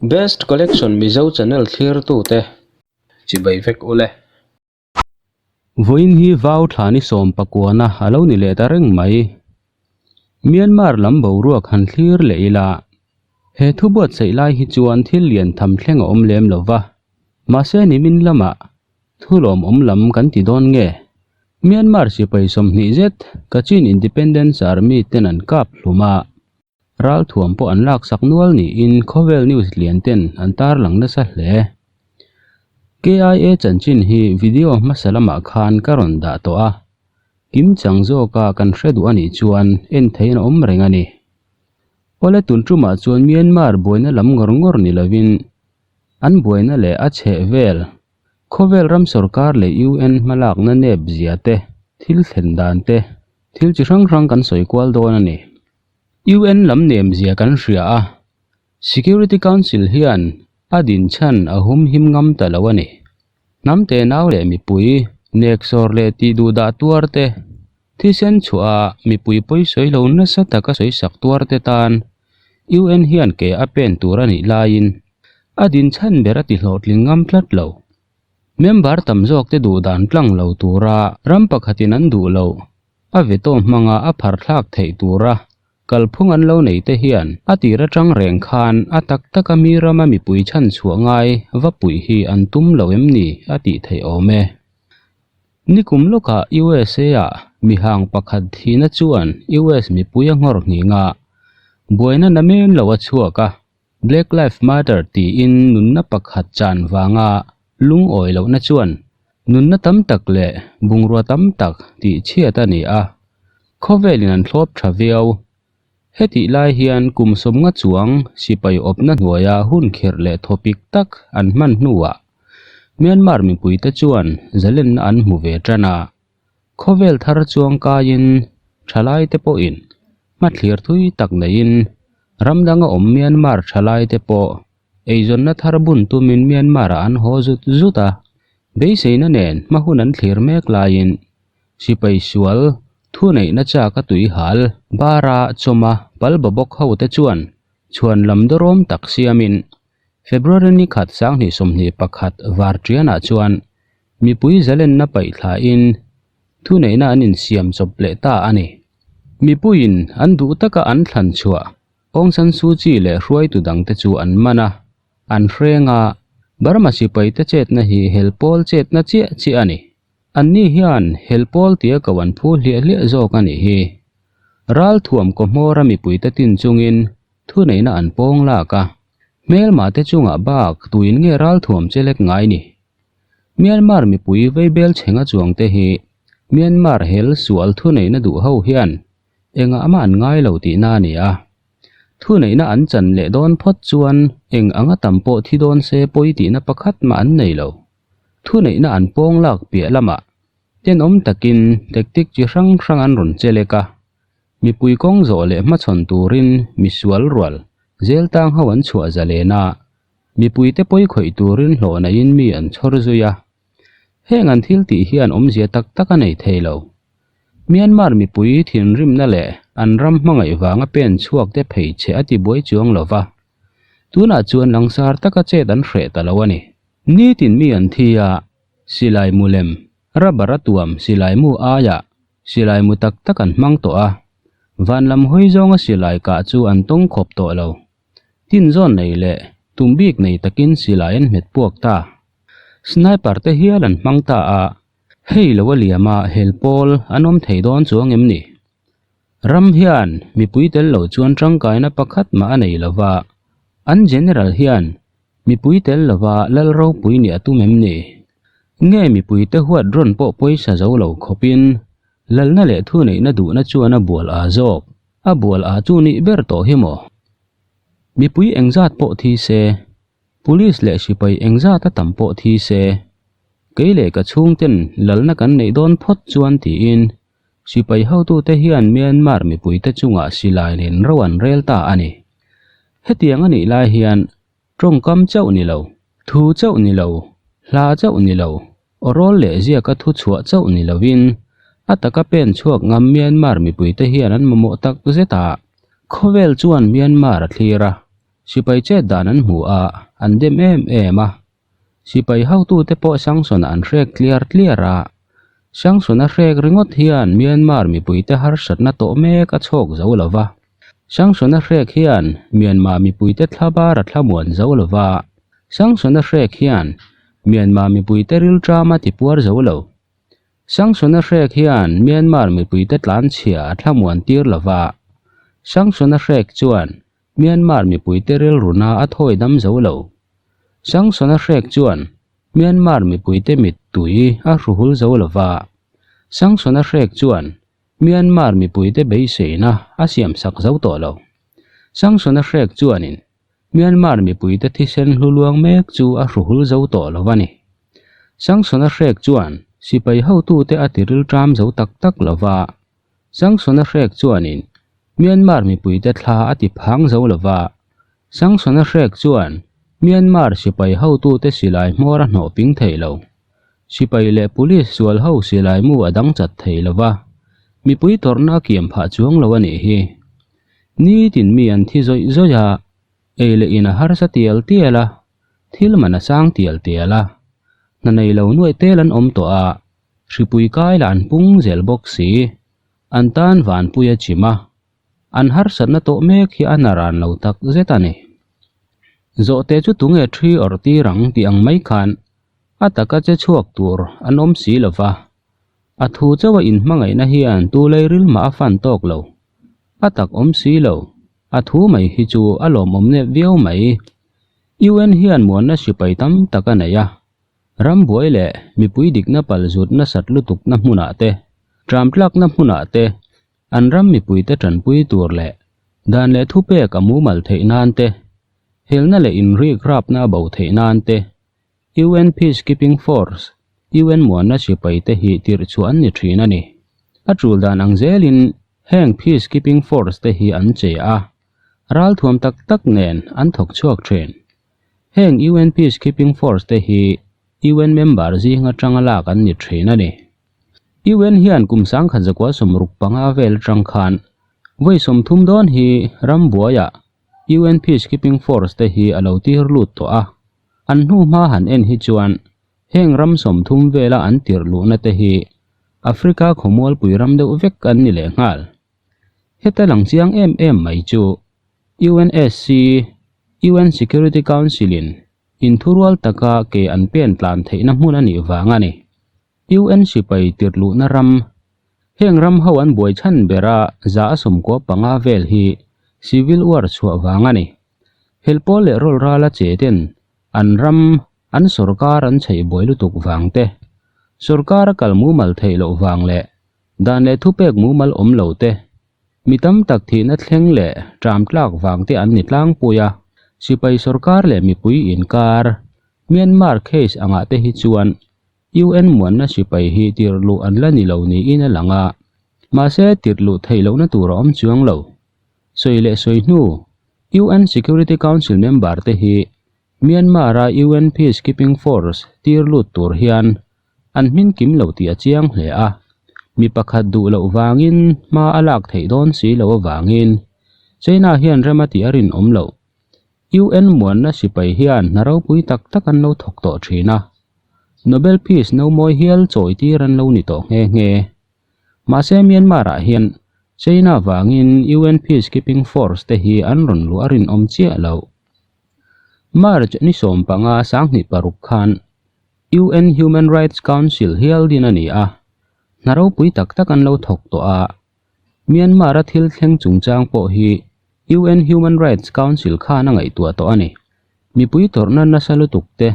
Best Collection Mizo channel thlirtute chibai vek ule. Vawiin hi vau thla ni sawm pakuana a lo ni leh ta reng mai. Myanmar lam boruak han thlir leh ila, he thu buatsaih lai hi chuan thil lian tham thleng a awm lem lo va, mahse nimin lamah thu lawmawm lam kan ti dawn nge? Myanmar sipai 20 zet Kachin Independence Army ten an kap hlum a. Ralthuam pawh an laksak nual niin khawvel news lian ten an tarlang nasa hle. KIA chanchin hi video hmasa lamah khan ka rawn dah tawh a, kimchang zawka kan hre duh a nih chuan en theihin a awm reng a ni. Awle tun tumah chuan Myanmar buaina lam ngawr ngawr ni lovin an buaina leh a chheh vel khawvel ram sawrkar leh UN hmalakna nep zia te, thil thlen dan te, thil chi hrang hrang kan sawi kual dawn a ni. UN lam nem zia kan hria a, Security Council hian a din chhan a hum him ngam ta lo a ni. Hnam te nau leh mipui, neksawr leh tih duh dah tuar te, thisen chhuah a mipui pawi sawi lo nasa taka sawi sak tuar te tan UN hian ke a pen tur a nih laiin a din chhan ber a ti hlawhtling ngam tlat lo. Member tam zawk te duh dan tlang lo tura ram pakhatin an duh loh A veto hmanga a phar thlak theih tura kalphung an lo nei te hian a tir atang reng khan a tak taka mi rama mipui chhan chhuah ngai va puih hi an tum lo em ni a tih theih awm e. Nikum lawkah USA ah mihang pakhat thihna chuan US mipui a nghawr nghing a, buaina namen lo a chhuak a. Black Life Matter tiin nunna pakhat chan vanga lungawi lohna chuan nunna tam tak leh bungrua tam tak tih chhiat a ni a, khawvelin an thlawp tha viau. Hetih lai hian kum 50 chuang sipai awpna hnuaia hun khirh leh thawpik tak an hman hnuah Myanmar mipuite chuan zalenna an hmu ve tan a, khawvel thar chuang kaiin thalaite pawhin hmathlir thui tak neiin Ram danga awm Myanmar thalaite pawh eizawnna thar bun tumin Myanmar-ah an haw zut zut a, beiseina nen hma hun an thlir mek laiin sipai sual thuneihna chak a tuihal bara chawma pal bawbawk hote chuan chhuan lam dawrawm tak siamin February ni khat 2021 varṭianah chuan mipui zalenna paih thlain Thuneihna an insiam chawp leh ta a ni. Mipuiin an duh taka an thlan chhuah Aung San Suu Kyi leh hruaitu dangte chu an man a, an hreng a, Burma sipaite chetna hi hel pawl chetna chiah chiah a ni. Anni hian hel pawl tia ko an phu hliah hliah zawk a nih hi. Ralthuam kawhmawra mipuite tin chungin thuneihna an pawng lak a, hmelmate chungah bak tuin nge ralthuam chelek ngai ni? Myanmar mipui veibel chhenga chuangte hi Myanmar hel sual thuneihna duh ho hian engah mah an ngai lo tihna a ni a. Thuneihna an chan leh dawn phawt chuan eng anga tam pawh thi dawn se pawi tihna pakhat mah an nei lo. Thuneihna an pawng lak piah lamah tenawm takin tactic chi hrang hrang an rawn che lek a. Mipui kawng zawh leh hmachhawn turin misual rual zel tang ho an chhuah zalen a. Mipuite pawi khawih turin hlawh naiin mi an chhawr zui a, heng an thil tih hian awmzia tak tak a nei thei lo. Myanmar mipui thinrimna leh an ram hmangaih vanga pen chhuak te phei che a tibuai chuang lo va, tunah chuan langsar taka chet an hreh ta lo a ni. Nitin mi an thi a, silai mu lem, rubber a tuam silai mu aiah silai mu tak tak an hmang tawh a, van lam hawi zawnga silai kah chu an tawng khawp tawh lo. Tinzawn nei leh tum bik nei takin silai an hmet puak ta. Sniper te hial an hmang ta a, hei lo a liam a hel pawl an awm thei dawn chuang em ni? Ram hian mipui tel lo chuan tangkaina pakhat mah a nei lo va, an general hian mipui tel lova lal ropui nih a tum em ni? Nge mipui te huat rawn pawh pawisa zo lo khawpin lalna leh thuneihna duhna chuan a bual a zawk? A bual a chu nih ber tawh hi maw? Mipui engzat pawh thi se, Police leh sipai engzat a tam pawh thi se, kei leh ka chhungten lalna kan neih dawn phawt chuan tiin sipai hotute hian Myanmar mipuite chungah silai nen ro an rel ta a ni. Hetiang a nih lai hian Tawngkam chauh ni lo, thu chauh ni lo, hla chauh ni lo, awrawl leh ziaka thu chhuah chauh ni lovin, a taka pen chhuak ngam Myanmar mipuite hian an mamawh tak zet a. Khawvel chuan Myanmar a thlir a. Sipai chet dan an hmu a, an dem em em a. Sipai hotute pawh sanction an hrek tliar tliar a. Sanction a hrek ringawt hian Myanmar mipuite harsatna tawh mek a chhawk zo lo va. Sanction a hrek hian Myanmar mipuite thla bar a thlamuan zo lo va. Sanction a hrek hian Myanmar mipuite rilṭam a tipuar zo lo. Sanction a hrek hian Myanmar mipuite tlanchhia a thlamuan tir lo va. Sanction a hrek chuan Myanmar mipuite rilruna a thawi dam zo lo. Sanction a hrek chuan Myanmar mipuite mittui a hruhul zo lo va. Sanction a hrek chuan Myanmar mipuite beiseina a siamsak zo tawh lo. Sanction a hrek chuanin Myanmar mipuite thisen hlu luang mek chu a hruhul zo tawh lo a ni. Sanction a hrek chuan sipai hotute a tiril ṭam zo tak tak lo va. Sanction a hrek chuanin Myanmar mipuite thla a ti phang zo lo va. Sanction a hrek chuan Myanmar sipai hotute silai hmawr a hnawh ping thei lo. Sipai leh police sual ho silai mu a dang chat thei lo va, mipui tawrhna a kiam phah chuang lo a nih hi. Nitin mi an thi zawih zawih a, ei leh in a harsa tial tial a, thil man a sang tial tial a, hna nei lo nuaih tel an awm tawh a, hripui kai lah an pung zel bawk si, an tan vanpui a chim a, an harsatna tawh mek hi a na ran lo tak zet a ni. Zawhte chu tunge thi awrh tir ang tih ang mai khan A taka che chhuak tur an awm si lo va, a thu chauha inhmangaihna hian tu lei ril mah a fan tawk lo. A tak awm si lo, a thu mai hi chu a lawmawm nep viau mai. UN hian muanna sipai tam tak a nei a, rambuai leh mipui dikna pal zut nasat lutukna hmunah te, tramtlakna hmunah te, an ram mipuite tanpui tur leh dan leh thupek a mumal theih nan te, helna leh inrik rapna a bo theih nan te, UN Peacekeeping Force, UN muanna sipai te hi tirh chhuah an ni thin a ni. A tul dan ang zelin heng Peacekeeping Force te hi an che a, ralthuam tak tak nen an thawk chhuak thin. Heng UN Peacekeeping Force te hi UN member zing atanga lak an ni thin a ni. UN hian kum 1965 vel atang khan vawi 30 dawn hi rambuaiah UN Peacekeeping Force te hi a lo tir lut tawh a. An hnu hma han en hi chuan heng ram 30 vela an tirh luhna te hi Africa khawmualpui ram deuh vek an ni lehnghal. Heta lang chiang em em mai chu UNSC, UN Security Council in inthurual taka ke an pen tlan theihna hmun a nih vang a ni. UN sipai tirh luhna ram, heng ram ho an buai chhan bera za a 95 vel hi civil war chhuah vang a ni. Helpawl leh rawl rala che ten an ram, an sorkar an chheih buai lutuk vang te, sorkar a kal mumal theih loh vang leh dan leh thupek mumal awm lo te, mi tam tak thihna thleng leh ṭam tlak vang te an ni tlangpui a, sipai sorkar leh mipui inkar, Myanmar case angah te hi chuan UN muanna sipai hi tirh luh an la ni lo niin a lang a, mahse tirh luh theih lohna tur a awm chuang lo. Sawi leh sawi hnu, UN Security Council member te hi Myanmar-a UN Peacekeeping Force tir lut tur hian an hmin kim lo tih a chiang hle a, mi pakhat duh loh vangin hma a lak theih dawn si lo avangin China hian rem a tih a rinawm loh. UN muanna sipai hian hna ropui tak tak an lo thawk tawh thin a, Nobel Peace no mawi hial chawi tir an lo ni tawh nghe nghe. Mahse Myanmar-ah hian China vangin UN Peacekeeping Force te hi an rawn luah a rinawm chiah lo. March ni 15 26 khan UN Human Rights Council hial din a ni a, hna ropui tak tak an lo thawk tawh a. Myanmar-a thil thleng chungchang pawh hi UN Human Rights Council khan a ngaihtuah tawh a ni. Mipui tawrhna nasa lutuk te,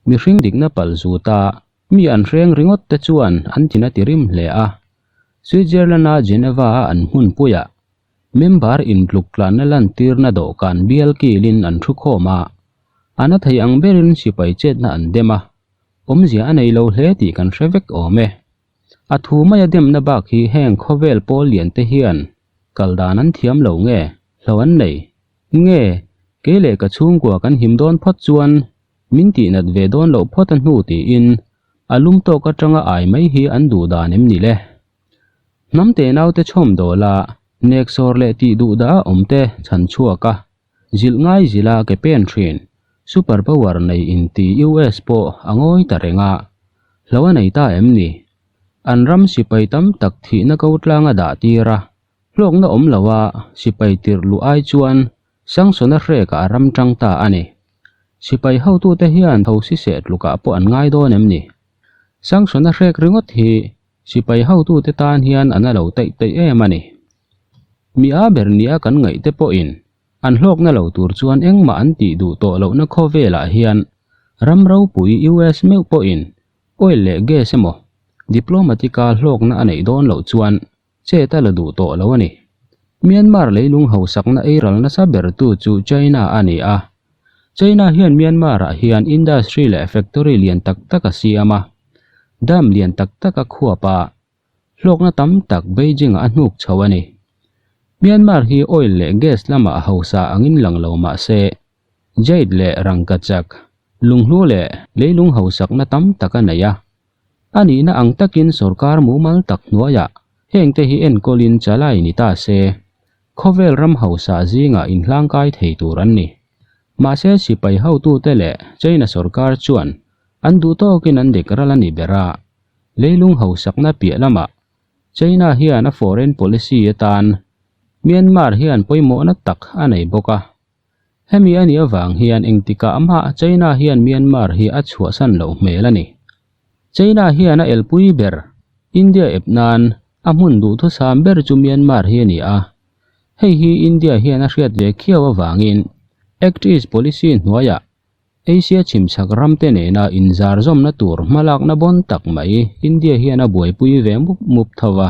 mihring dikna pal zuta Mi an hreng ringawt te chuan an thin a ti rim hle a. Switzerland-a Geneva-a an hmunpuiah member intluk tlanna lantirna dawhkan bial kilin an thu khawm a, a na thei ang berin sipai chetna an dem a, awmzia a nei lo hle tih kan hre vek awm e. A thu maia demna bak hi heng khawvel pawl lian te hian kal dan an thiam lo nge, hlo an nei nge, kei leh ka chhungkua kan him dawn phawt chuan Min tihnat ve dawn loh phawt a hnu tiin a lum tawk atanga ai mai hi an duh dan em ni le? Hnam te naute chhawm dawla nek sawr leh tih duh dah a awm te chhan chhuak a. Zilh ngai zila ke pen thin, super power nei inti US pawh a ngawi ta reng a. Hlo a nei ta em ni? An ram sipai tam tak thihna ko tlang a dah tir a, hlawkna awm lo a sipai tirh luh ai chuan Sangsona hrekah a ram tang ta a ni. Sipai hotute hian thosi seh tlukah pawh an ngai dawn em ni? Sangsona hrek ringawt hi sipai hotute tan hian an a lo taih taih em a ni. Mi a ber nia kan ngaihte pawhin an hlawkna lo tur chuan engmah an tih duh tawh lohna khawvelah hian ram ropui US meuh pawhin oil leh gas emaw diplomatic-a hlawkna a neih dawn loh chuan chet a la duh tawh lo a ni. Myanmar leilung hausakna ei ral nasa bertu chu China a ni a. China hian Myanmar-ah hian industry leh factory lian tak tak a siam a, dam lian tak tak a khuap a, hlawkna tam tak Beijing-ah a hnuk chho a ni. Myanmar hi oil leh gas lamah a hausa angin lang lo mah se, jade leh rangkachak, lunghlu leh leilung hausakna tam tak a nei a. A nihna ang takin sorkar mumal tak hnuaiah hengte hi enkawlin chalai ni ta se, khawvel ram hausa zingah inhlangkai thei tur an ni. Mahse sipai hotute leh China sorkar chuan an duh tawkin an dik ral a ni ber a, leilung hausakna piah lamah China hian a foreign policy atan Myanmar hian pawimawhna tak a nei bawk a. Hemi a nih avang hian engtikah mah China hian Myanmar hi a chhuahsan loh hmel a ni. China hian a elpui ber, India ep nan, a hmun duhthusam ber chu Myanmar hi a ni a. Hei hi India hian a hriat ve khiau avangin Act East Policy hnuaiah Asia chhimchhak ramte nena inzarzawmna tur hmalakna bawn tak mai India hian a buaipui ve mup mup tho va.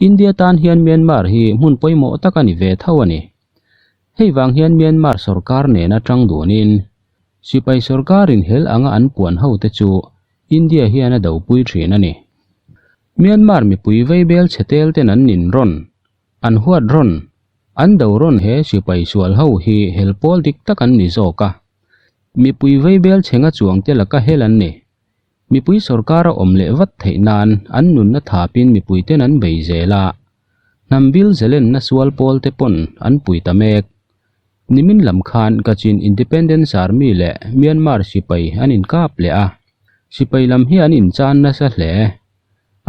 India tan hian Myanmar hi hmun pawimawh tak a ni ve tho a ni. Hei vang hian Myanmar sorkar nena tang dunin sipai sorkarin hel anga an puan hote chu India hian a dopui thin a ni. Myanmar mipui veibel chhe tel ten an nin rawn, an huat rawn, an do rawn he sipai sual ho hi hel pawl dik tak an ni zawk a. Mipui veibel chhenga chuangte laka hel an ni. Mipui sorkar a awm leh vat theih nan an nunna thapin mipuiten an bei zel a. Hnam bil zelenna sual pawl te pawn an pui ta mek. Nimin lam khan Kachin Independence Army leh Myanmar sipai an inkap leh a, sipai lam hi an inchan nasa hle.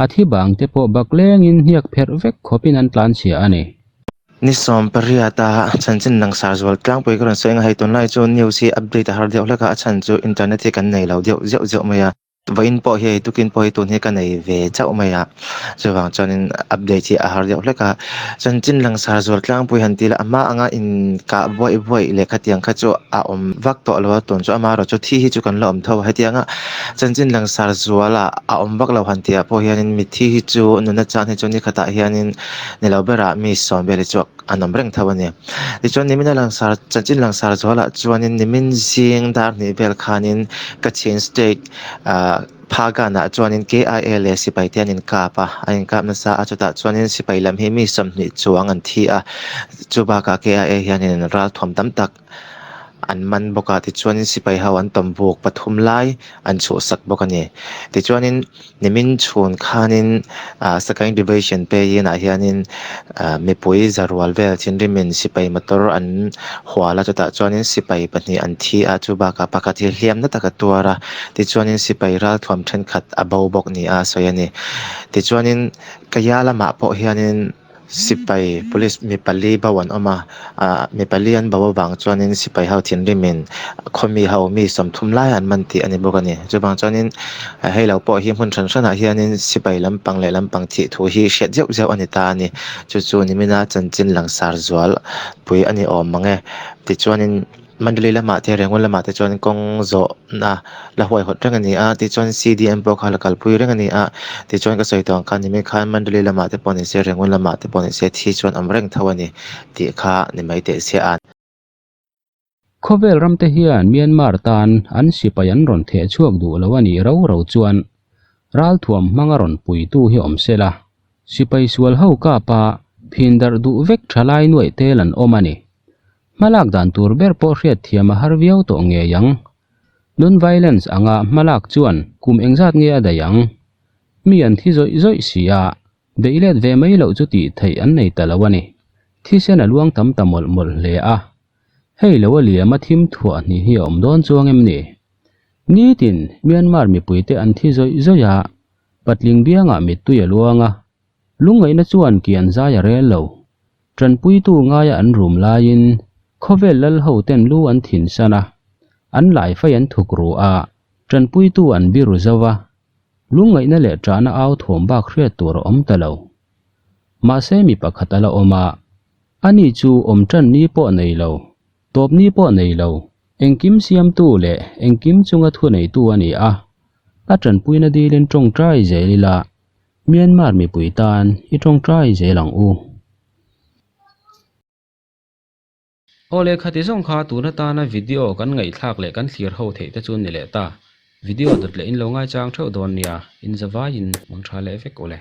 A thi bang te pawh bak lengin hniak pherh vek khawpin an tlanchhia a ni. Ni 18 a chanchin langsar zual tlangpui ka rawn sawi ang a, hei tunlai chu news hi update a har deuh hlek a, a chhan chu internet hi kan nei lo deuh zeuh zeuh mai a. Vawiin pawh hi hei tukin pawh hi tun hi ka nei ve chauh mai a, chuvang chuanin update hi a har deuh hlek a. Chanchin langsar zual tlangpui han ti ila a hma anga inkah buaih buaih leh khatiang kha chu a awm vak tawh lo a, tun chu amaherawh chu thi hi chu kan la awm tho a. Hetianga chanchin langsar zuala a awm vak lo han tihah pawh hianin mitthi hi chu nuna chan hi chu ni khatah hianin ni lo berah mi sawm vel hi chu an awm reng tho a ni. Tichuan nimin a langsar chanchin langsar zualah chuanin nimin zing dar hnih vel khanin Kachin state ah Phagan-ah chuanin KIA leh sipai te an inkap a, an inkap nasa a chutah chuanin sipai lam hi mi 20 chuang an thi a, chu bakah KIA hianin ralthuam tam tak an man bawk a, tichuanin sipai ho an tawm buk pathum lai an chhuhsak bawk a ni. Tichuanin nimin chhun khanin ah Sagaing Division peiinah hianin ah mipui zarual vel thinrimin sipai motor an hual a, chutah chuanin sipai pahnih an thi a, chu bakah pakhat hi hliam na tak a tuar a, tichuanin sipai ralthuam thenkhat a bo bawk ni a sawi a ni. Tichuanin Kaya lamah pawh hianin. Sipai police mi pali bo an awm a, ah mi pali an bo avang chuanin sipai ho thinrimin khawmi ho mi 30 lai an man tih a ni bawk a ni. Chuvang chuanin hei lo pawh hi hmun hran hranah hianin sipai lampang leh lampang thih thu hi hriat zeuh zeuh a ni ta a ni. Chu chu nimina chanchin langsar zual pui a ni awm mang e. Tichuanin. Mandalay lamah te Rangoon lamah te chuan kawng zawhna la huaihawt reng a ni a, tichuan CDM pawh kha la kalpui reng a ni a, tichuan ka sawi tawh ang khan nimin khan Mandalay lamah te pawh ni se Rangoon lamah te pawh ni se thi chuan awm reng tho a ni tih kha ni mai teh se a. Khawvel ramte hian Myanmar tan an sipai an rawn theh chhuak duh lo a nih ro ro chuan ralthuam hmanga rawn puitu hi awm se la, sipai sual ho kapa phin darh duh vek thalai nuaih tel an awm a ni. Hmalak dan tur ber pawh hriat thiam a har viau tawh ngei ang. Non-violence anga hmalak chuan kum engzat nge a daih ang? Mi an thi zawih zawih si a, beih let ve mai loh chu tih theih an nei ta lo a ni. Thisen a luang tam ta mawlh mawlh hle a. Hei lo a liam a thim thuah hnih hi a awm dawn chuang em ni? Nitin Myanmar mipuite an thi zawih zawih a, patling biangah mittui a luang a, lungngaihna chuan kian zai a rel lo. Tanpuitu ngaia an rum laiin khawvel lal ho ten lu an thin san a, an laifai an thuk ru a, tanpuitu an biru zo va, lungngaihna leh ṭahna au thawm bak hriat tur a awm ta lo. Mahse mi pakhat a la awm a, ani chu awm ṭan ni pawh nei lo, tawp ni pawh nei lo, engkim siamtu leh engkim chunga thuneitu a ni a, a ṭanpuina dilin ṭawngṭai zel ila, Myanmar mipui tan i ṭawngṭai zel ang u. Aw leh khati zawng kha tun atana video kan ngaihthlak leh kan thlir ho theih te chu ni leh ta. Video dawt leh in lo ngaichang theuh dawn nia, in zavaiin mang tha leh vek u le.